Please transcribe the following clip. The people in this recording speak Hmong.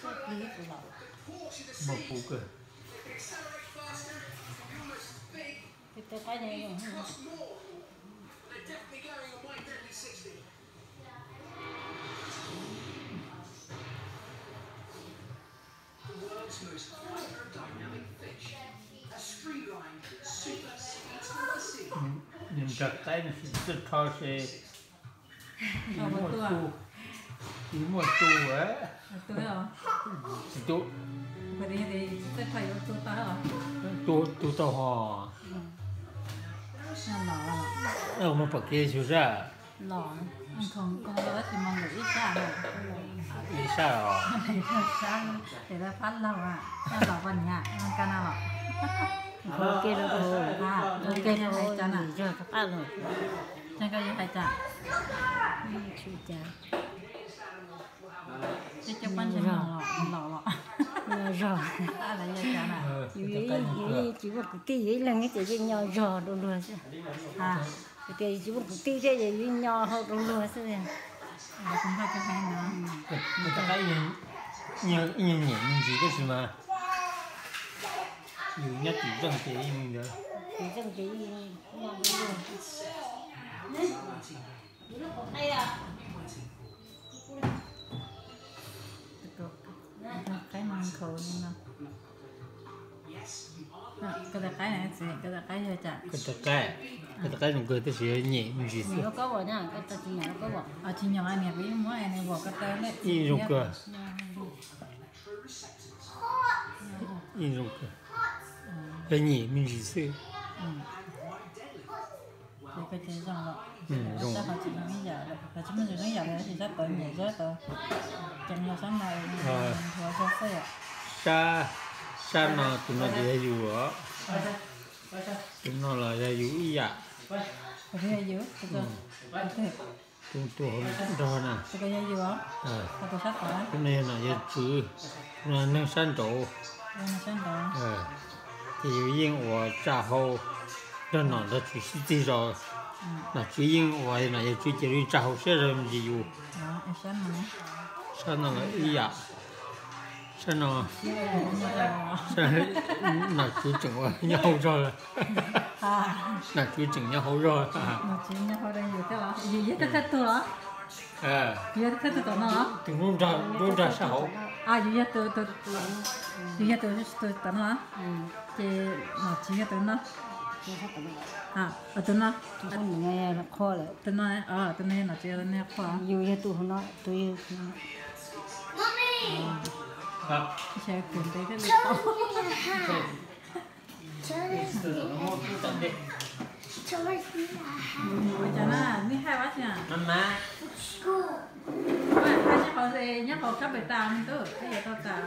Muaj kub kawg. Nws nrog qaib no tsis txawj rho se, tsis muaj tu, tsis muaj tu, tsis tu, tu tau ho. Muaj pom kev xyov zaj. Ib sab os. Phab laug, los poj niam, ka na los. Ua ke rau, ua ke rau hais cas na. Koj yuav hais cas? Cov pab ntseeg no los los los. Nyo zog. Yus tsis muaj kwv tij, yus ib leeg ces yeej nyo zog dua luag xwb. Ces tsis muaj kwv tij thiab ces yeej nyo hau dua luag xwb. Ib nyuag nyem me ntsis tab sis mas yus nyob tim zeej ces yeej li ntawd. Qaib no nkhaus li no. Koj tus qaib, koj tus qaib, koj tus qaib zoo kawg tab sis nyem me ntsis xwb. Ib zoo kawg. Ib zoo kawg. Yog nyem me ntsis xwb. Sab, sab no tus no ces yog yus os. Tus no los yog yus ib yam. Tus, tus hauv nrog na. Tus no yog nom yawg tswv, tus no neeg sab nraud. Ces yus yeej ua tsa hau nrog nom nrog tswv sib txig zog. Nom tswv yeej ua, nom yawg tswv ces yeej tsa hau siab zog me ntsis yus. Sab no los ib yam. Sab no, nom tswv tseem ua nyob hauv zog lawm. Nom tswv tseem nyob hauv zog. Tus ub nrog, ub nrog sab hauv. Yus yog tus, tus tom no, ces nom tswv yog tus no. Tus no, tus no, tus no yog nom tswv, tus no yog qhua. Yus yog tus hauv no, tus yog tus no. Ua cas na, nej hais ua tsi? Nyob hauv, nyob hauv kab pes tas me tub, koj yuav tau tas.